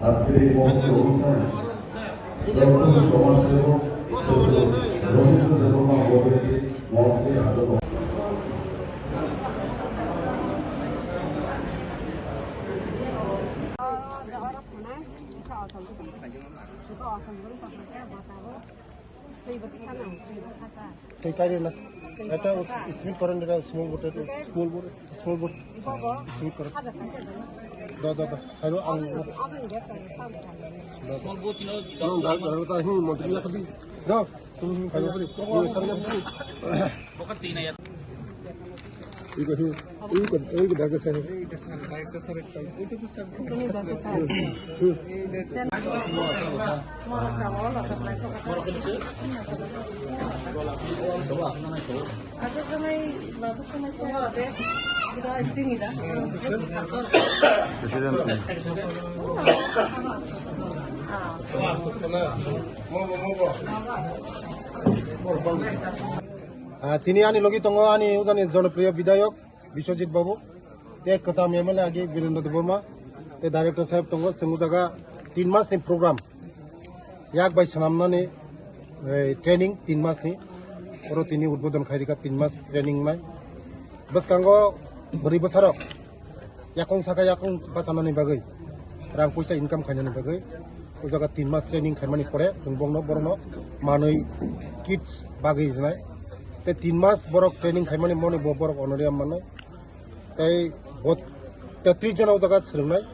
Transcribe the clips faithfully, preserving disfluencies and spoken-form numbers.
আজকের এই মহৎ অনুষ্ঠানে সমাজসেবক রবীন্দ্র দেববর্মা মহোদয়কে মঞ্চে আসন এই কারে না। এটা স্মিথ করেন, এটা small boat, small boat, small boat. Smith করেন। দাও, দাও, দাও। খাইরো আং। দাও, দাও। দাও, দাও, দাও, হুম, মন্ত্রী না খাবি। দাও, তুমি, তুমি খাইরো বলি। তুমি সামনে বলি। Iko hi, iko, iko director sir. Director sir, director sir ekta. Oi to sir. Tini director sir. Hmm. Sir, moro chawal, acha samai, babu samai sir. Ida, ida. President. Ah, tini ani logi tongo ani ujani jonopriyo bidayok. Biswajit Babu, tei kwcham M L A agi Birendra Debbarma, tei director saheb tongo, chwng o jaga tin mas ni program, yak bai swnamnani, eh, training tin mas ni, oro tini udbodon khairika tin mas training nai. Bwskango bwrwi bwsarok yakung saka yakung bachanani bagwi, rang puisa income khainani bagwi, o jaga tin mas training khaimani pore, chwng bongno, borokno manwi kits bagwi rwnai. Tei tin mas borok training khaimani moni bo borok honorarium mannai. Tei bo tetris jona o jaga swrwngnai.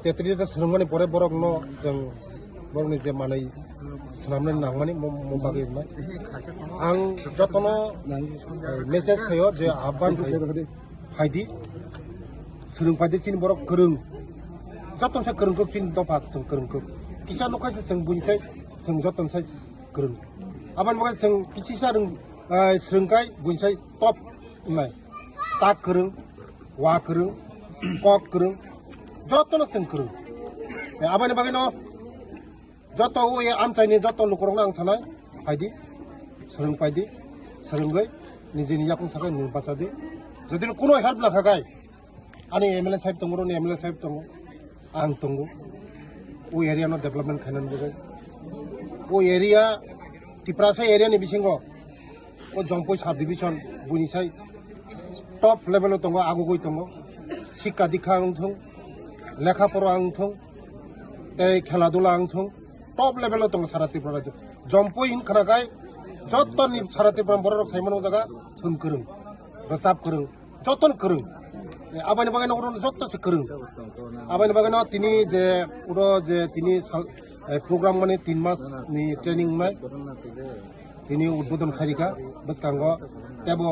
Tetris jona swrwngmani pore borokno chwng borokni je manwi swnamnani nangmani mo, mo bagwi rwnai. Ang jotono, eh, message khaio je ahban khai, phaidi. Swrwng phaidi chini borok kwrwng. Jotono se kwrwng kuk chini dopha chwng kwrwng kuk. Kisa nukha se chwng buini sai chwng jotono sai kwrwng. Aboni bagwi chwng kisisa rwng, eh, swrwng kai buini sai top wngnai. Tak kwrwng, wa kwrwng, kok kwrwng, jotono chwng kwrwng. Eh, aboni bagwino joto o ye amchaini joto lukurokno ang sanai, phaidi, swrwng phaidi, swrwngwi nijini yakung sakai nini bachadi. Jodi kuno help nangkha kai, ani M L A sahib tongo, roni M L A sahib tongo, ang tongo. O area no development khainani bagwi. O area, Tiprasa area ni bisingo, o Jompui sub division, buini sai top level o tongo, agugwi tongo. Sikka dikha wng thung, lekha pora wng thung, tei khela dula wng thung, top level o tongo sara Tripura rajyo. Jompui hin khwna khai, joto ni sara Tripura borok rok saimano jaga thung kwrwng, rwchap kwrwng. Jotono kwrwng. Eh, aboni bagwino oro joto se kwrwng. Aboni bagwino tini je oro je tini sal, eh, program mani tin mas ni training wngnai. Tini udbodon khairika bwskango tebo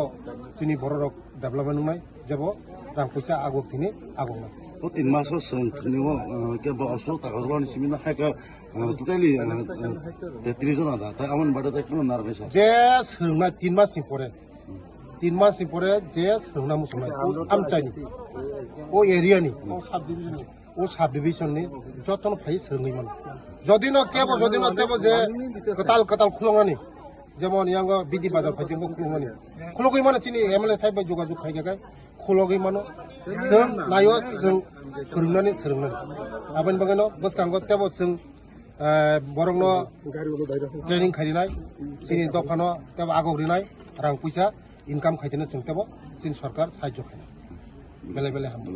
chini bororok development wngnai, jebo rang puisa agok tini agoknai. O tin mas o swrwng thwngmani o, eh, kebo aswk taka jora ni simi no hai khe, eh, totally, eh, eh, tetris jona da. Tai aboni bade tai kuno narwknai sa. Je swrwngnai tin mas ni pore. Tin mas ni pore je swrwngna muchungnai, o amchaini, o area ni, o sub division ni jotono phai swrwngwi mano. Jodi no kebo, jodi no tebo je kwtal kwtal khuloknani, jemon yango B D Bazar phai jengbo khuloknani, khulogwi mano chini M L A sahib bai jogajog khai khe khulogwi mano. Chwng naio, chwng phwrwngnani swrwngnani. Aboni bagwino bwskango tebo chwng, eh, borokno training khai rinai, chini dophano tebo agok rinai, rang puisa income khaitene chwng tebo chini sorkar sahajyo khainai. Belai belai hambai.